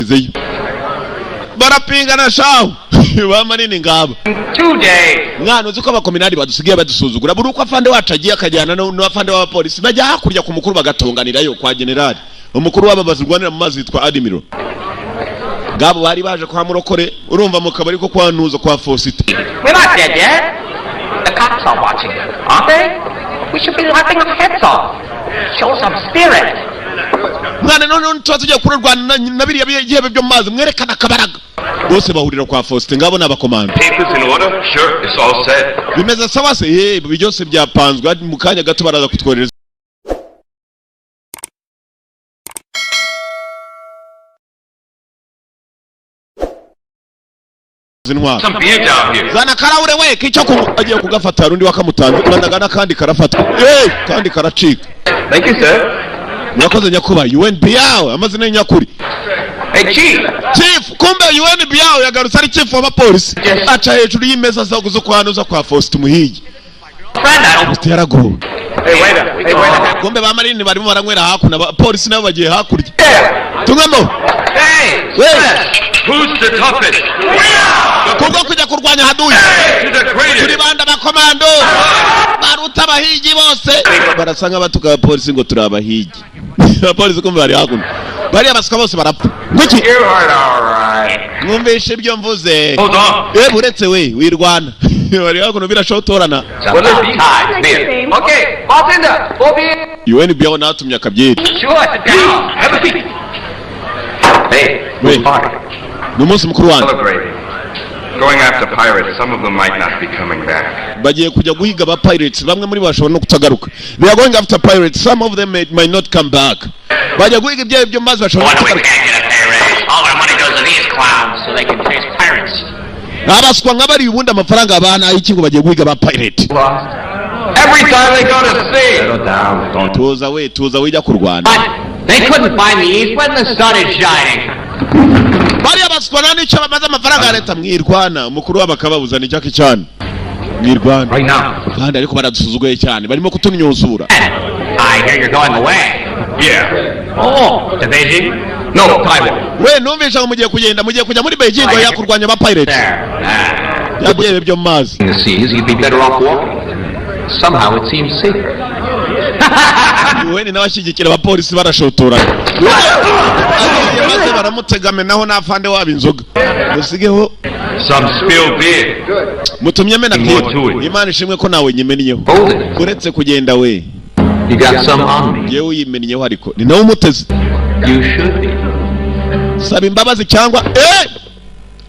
Zeyo barapingana shahu ba manini ngabo. 2 days. Mwana, uzi ko abakominari badusigaye badusuzugura? Buri uko afande wacu agiye akajyana n'afande w'abapolisi, bajya hakurya ku mukuru bagatonganirayo kwa generali. Umukuru w'aba bazirwanira mu mazi yitwa admiral. Ngabo bari baje kwa murokore, urumva, mu kabari ko kwa Ntuza, kwa Faustin. We're not dead yet. The cops are watching, aren't they? We should be laughing our heads off. Show some spirit. Mwana, none tuba tugiye kurwana na biriya bihebe byo mu mazi, mwerekana akabaraga. Bose bahurira kwa Faustin. Ngabo ni abakomando. Papers in order? Sure, it's all set. Bimeze sawa se? Ibi byose byapanzwe, mu kanya gato baraza kutwohereza intwaro. Some beer down here. Zana karahure we k'icyo kunywa. Agiye kugafata, hari undi wakamutanze banagana, kandi karafatwa, kandi karacika. Thank you, sir. Murakoze nyakubahwa. UNBR, amazina y'inyakuri. Hey, Chief. Chief, kumbe UNBR yagarutse ari chief w'abapolisi, aca hejuru y'imeza zo kwa Nuza, kwa Faustin Muhigi. Friend, I don't. Faustin yaragowe. Hey, waiter. Hey, waiter. Kumbe ba marini barimo baranywera hakuno, abapolisi nabo bagiye hakurya. Yeah. Tunywemo. Hey. We. Who's the toughest? Kubwo kujya kurwanya haduyi. To the Turi greatest. banda abakomando baruta abahigi bose. Barasa nk'abatuka abapolisi ngo turi abahigi. Abapolisi kumbe bari hakuno, bariya baswa bose barapfa ngwiki. You heard all right. Mwumvishe ibyo mvuze? Hold on. Uretse we wirwana, bari hakuno birashotorana. It's about time. Beer. Okay, bartender, four beer. UNBO natumye akabyeri. Sure, sit down. Have a seat. Hey, Wait. party. Ni umunsi mukuru wanjye. Celebrating. Going after pirates. Some of them might not be coming back. Bagiye kujya guhiga aba pirates, bamwe muri bo bashobora no kutagaruka. They are going after pirates, some of them might not come back. Bajya guhiga ibyayo byo mazi, bashobora no Why do we kutagaruka. can't get a pay raise? All our money goes to these clowns so they can chase pirates. Abaswa nka bari ubundi amafaranga abana ayiki ngo bagiye guhiga aba pirate? Lost. Every time they go to sea. Settle down. Don't. Tuza we, tuza, wijya kurwana. But they couldn't find the east when the sun is shining. Bariya baswa nta n'icyo bamaze, amafaranga ya leta. Mwirwana, umukuru wabo akababuza ni Jackie Chan, mwirwana. Right now. Kandi ariko baradusuzuguye cyane, barimo kutunyuzura. I hear you're going away. Yeah. Oh, to Beijing? No, Taiwan. We, numvisha ngo mugiye kugenda, mugiye kujya muri Beijing ngo ya kurwanya aba pirate. There. Ah. Bya byebe byo mu mazi. In the seas, you'd be better off walking. Somehow it seems safer. Yuweni n'abashyigikira abapolisi barashotorana, maze baramutegame naho n'afande wabo inzoga musigeho. Some spilled beer. Mutumye mena More to byeri. it. Imana ishimwe ko nawe nyimennyeho. Hold it. Uretse kugenda we. You got some on me. Yewe, uyimennyeho, ariko ni nawe umuteze. You should be. Saba imbabazi cyangwa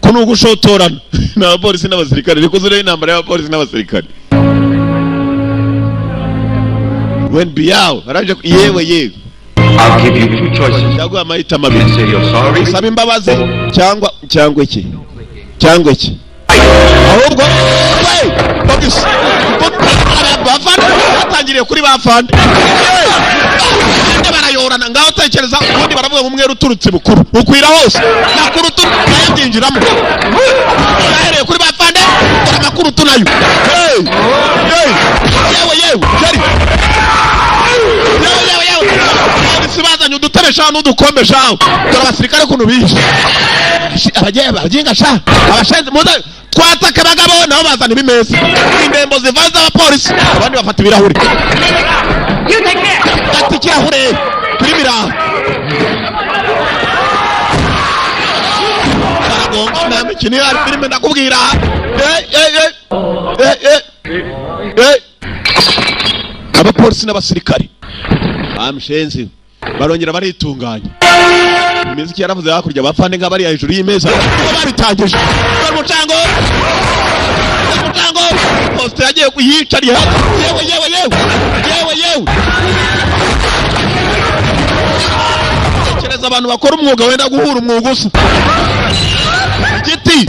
ko ni ugushotorana. Ni abapolisi n'abasirikare, niko ziriho intambara y'abapolisi n'abasirikare. Wen Biyawo araje, yewe yewe. I'll give you two choices. Ndaguha amahitamo abiri. Say you're sorry. Saba imbabazi cyangwa iki cyangwa iki. Ahubwo we bogisi bafande batangiriye kuri bafande barayorana. Ngaho tekereza, ubundi baravuga ngo umwere uturutse bukuru ukwira hose, makuru tu nayo byinjiramo. Bahereye kuri bafande, dore amakuru tu nayo. Hey! Hey! Yewe yewe Jerry! Yewe yewe yewe, polisi bazanye udutebe shaho n'udukombe shaho. Dore abasirikare ukuntu bishe abaginga sha, abashenzi muze twataka abagabo. Nabo bazana ibimeza, indembo zivanze abapolisi, abandi bafata ibirahuri. You take care. Ati ikirahure kuri miraho baragonga. Nta mikino ihari, filime ndakubwira. Eh, eh, eh. Eh, eh. Eh. Abapolisi n'abasirikare bamushenzi barongera baritunganya. Imiziki yaravuze hakurya, bafande nka bariya hejuru y'imeza nibo babitangije. Dore umucango, dore umucango. Posite yagiye kuyicariye hasi. Yewe yewe yewe yewe yewe, tekereza abantu bakora umwuga wenda guhura umwuga usa igiti.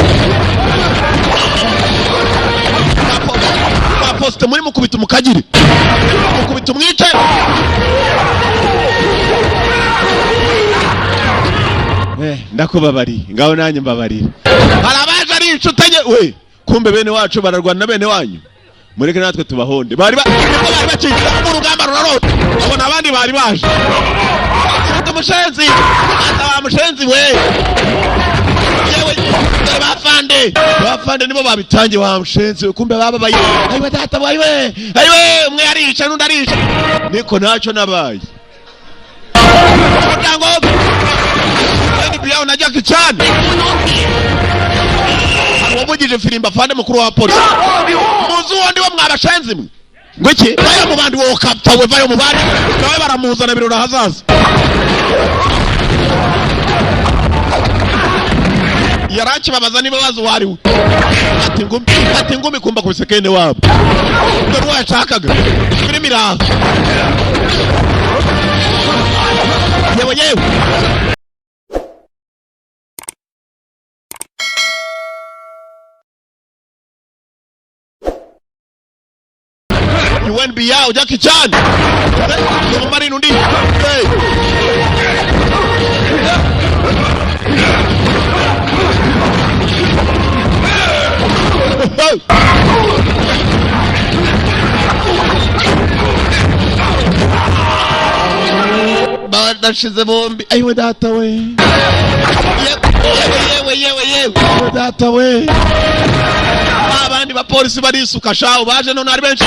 Ba posite muri mukubita umukagiri, mukubita umwice. Ndakubabariye, ngaho nanjye mbabarira. Hari abaje ari inshuti enye we, kumbe bene wacu bararwana na bene wanyu. Mureke natwe tubahonde. Bari ba nibwo bari bakinjira, urugamba rurarota, babona abandi bari baje. Mushenzi, ata wa mushenzi we! Yewe, dore bafande, bafande nibo babitangiye. Wa mushenzi we, kumbe bababaye. Ayiwe data, ayiwe, ayiwe! Umwe arisha n'undi arisha, niko ntacyo nabaye. Umuryango Yuen Biao na Jackie Chan, wavugije firimba, afande mukuru wa polisi muzi uwo ndiwo. Mwabashenzi mwe, ngo iki? Vayo mu bandi wowe, kapfa we! Vayo mu bandi nawe! Baramuzana birori ahazaza. Yari akibabaza niba bazi uwo ari we. Ati ngumi, ati ngumi, kumba ku bisekende wabo. Dore uwo yashakaga. Filime iraha. Yewe yewe! Yuen Biao, Jackie Chan. Marino undi. Hey. Hey. Badashize bombi. Ayiwe data we! Yewe yewe yewe yewe! Data we! Abandi bapolisi barisuka shaho, baje none ari benshi.